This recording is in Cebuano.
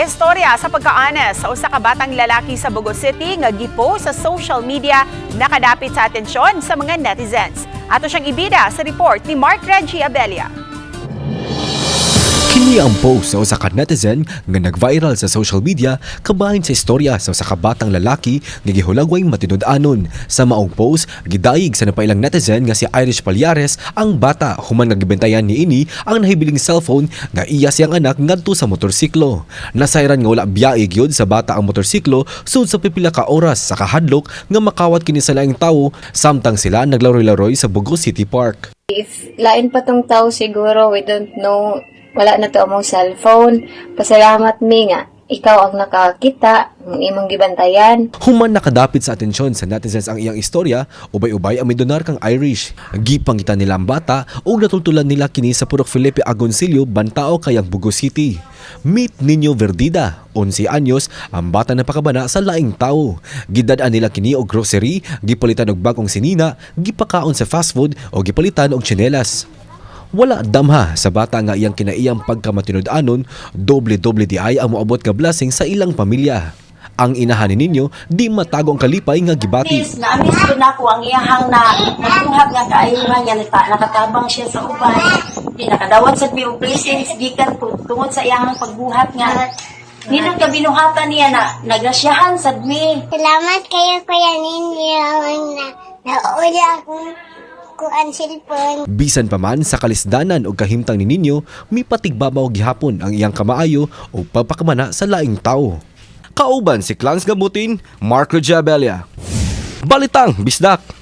Istorya sa pagkaanes sa usa ka batang lalaki sa Bogo City nga gipost sa social media nakadapit sa atensyon sa mga netizens. Ato siyang ibida sa report ni Mark Reggie Abelia. Kini ang post sa usa ka netizen nga nag-viral sa social media kabahin sa istorya sa usa ka batang lalaki nga gihulagway matinud-anon. Sa maong post, gidayeg sa napailang netizen nga si Irish Palyares ang bata human nga gibentayan niini ang nahibiling cellphone nga iya siyang anak ngadto sa motorsiklo. Nasayran nga wala biyae gyud sa bata ang motorsiklo sud sa pipila ka oras sa kahadlok nga makawat kini sa laing tawo samtang sila naglaroy-laroy sa Bogo City Park. If lain pa tong tao siguro, we don't know, wala na to among cellphone. Pasalamat mi nga, ikaw ang nakakita, ang imong gibantayan. Human nakadapit sa atensyon sa netizens ang iyang istorya, ubay-ubay ang midonar kang Irish. Gipangita nila ang bata ug natultulan nila kini sa Purok Felipe Agoncillo, Bantao, Kayang, Bogo City. Meet Nino Verdida, 11 anyos, ang bata na pakabana sa laing tao. Gidad-an nila kini og grocery, gipalitan og bagong sinina, gipakaon sa fast food o gipalitan og tsinelas. Wala damha sa bata nga iyang kinaiyang pagkamatinud-anon, doble-doble di ay ang moabot nga blessing sa ilang pamilya. Ang inahan ni Ninyo, di matago ang kalipay nga gibati. Miss, na-miss ko na ako ang iyahang na nabuhat nga kaayuhan niya, nakatabang siya sa uban. Di nakadawat sa og blessings gikan po tungod sa iyahang pagbuhat nga nindot ka binuhatan niya na nagrasyahan sad mi. Salamat kayo, Kuya Ninyo, na nauli akong kuan cellphone. Bisan pa man sa kalisdanan o kahimtang ni Ninyo, mipatigbabaw gihapon ang iyang kamaayo o pagpakamana sa laing tao. Kauban si Clans Gamutin, Marco Jabelia. Balitang Bisdak!